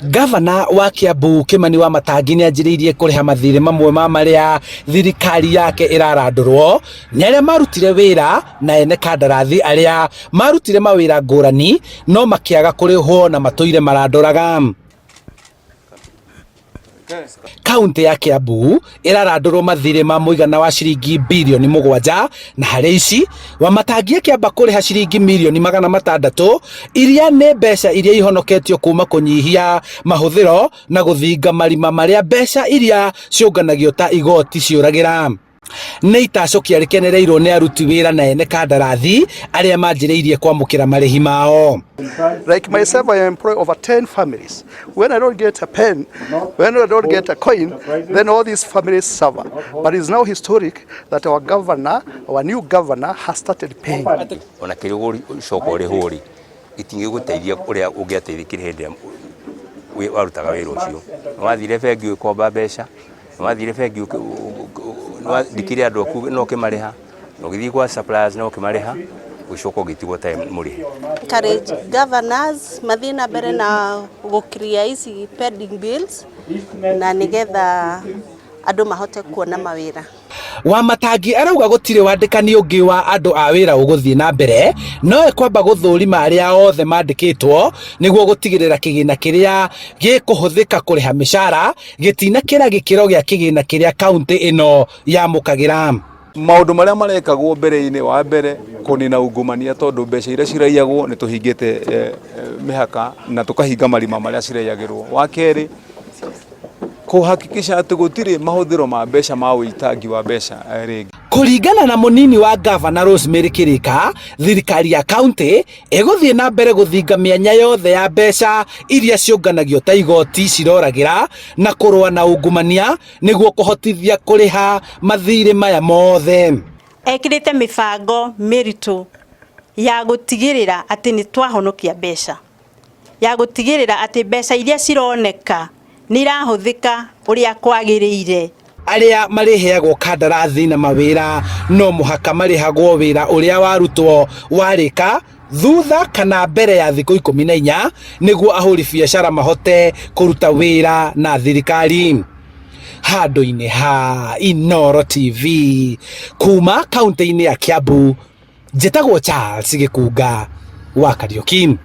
Gavana wa Kiambu Kimani Wamatangi nĩ anjĩrĩirie kũrĩha mathirĩ mamwe ma marĩa thirikari yake ĩrarandũrwo nĩ arĩa marutire wĩra na ene kandarathi arĩa marutire mawĩra ngũrani no makĩaga kũrĩhwo na matũire marandũraga. Kaunti ya Kiambu ĩrarandũrwo mathirĩ ma mũigana wa ciringi birioni 7 na harĩ ici Wamatangi akĩamba kũrĩha ciringi mirioni 600 iria nĩ mbeca iria ihonoketio kuma kũnyihia mahũthĩro na gũthinga marima marĩa mbeca iria ciũnganagio ta igoti ciũragĩra. Nĩ itacũkia rĩkenereirwo nĩ aruti wĩra na ene kandarathi arĩa manjĩrĩirie kwamũkĩra marĩhi mao. Like myself, I employ over 10 families. When I don't get a pen, when I don't get a coin, then all these families suffer. But it's now historic that our governor, our new governor, has started paying. Ona kĩrĩa ũgũcoka ũrĩhwo rĩ, itingĩgũteithia ũrĩa ũngĩateithĩkire hĩndĩ ĩrĩa warutaga wĩra ũcio. Nĩ wathire bengi ũgĩkomba mbeca, nĩ wathire bengi nĩwandĩkire andũ aku na ũkĩmarĩha, na ũgĩthiĩ gwa suppliers na ũkĩmarĩha, ũgĩcoka ũgĩtigwo ũtarĩ mũrĩhe. Encourage governors mathiĩ na mbere na gũclear ici pending bills na nĩgetha andũ mahote kuona mawĩra. Wamatangi arauga gũtirĩ wandĩkani ũngĩ wa andũ a wĩra ũgũthiĩ na mbere no ĩkwamba gũthũrima arĩa othe mandĩkĩtwo nĩguo gũtigĩrĩra kĩgĩna kĩrĩa gĩkũhũthĩka kũrĩha mĩcara gĩtinakĩra gĩkĩro gĩa kĩgĩna kĩrĩa kaunti ĩno yamũkagĩra. Maũndũ marĩa marekagwo mbere-inĩ, wa mbere kũnina ungumania, tondũ mbeca iria ciraiyagwo nĩ tũhingĩte mĩhaka na tũkahinga marima marĩa ciraiyagĩrwo. Wa kerĩ, kũhakikisha atĩ gũtirĩ mahũthĩro ma mbeca ma ũitangi wa mbeca rĩngĩ. Kũringana na mũnini wa gavana Rosemary Kirika, thirikari ya kaunti ĩgũthiĩ na mbere gũthinga mĩanya yothe ya mbeca iria ciũnganagio ta igoti ciroragĩra na kũrũa na ungumania nĩguo kũhotithia kũrĩha mathirĩ maya mothe. Ekĩrĩte mĩbango mĩritũ ya gũtigĩrĩra atĩ nĩ twahonokia mbeca, ya gũtigĩrĩra atĩ mbeca iria cironeka nĩ irahũthĩka ũrĩa kwagĩrĩire. Arĩa marĩheagwo kandarathi na mawĩra no mũhaka marĩhagwo wĩra ũrĩa warutwo warĩka thutha kana mbere ya thikũ 14 nĩguo ahũri biacara mahote kũruta wĩra na thirikari. Handũ-inĩ ha Inooro TV kuma kaunti-inĩ ya Kiambu, njĩtagwo Charles Gĩkunga wa Kariũki.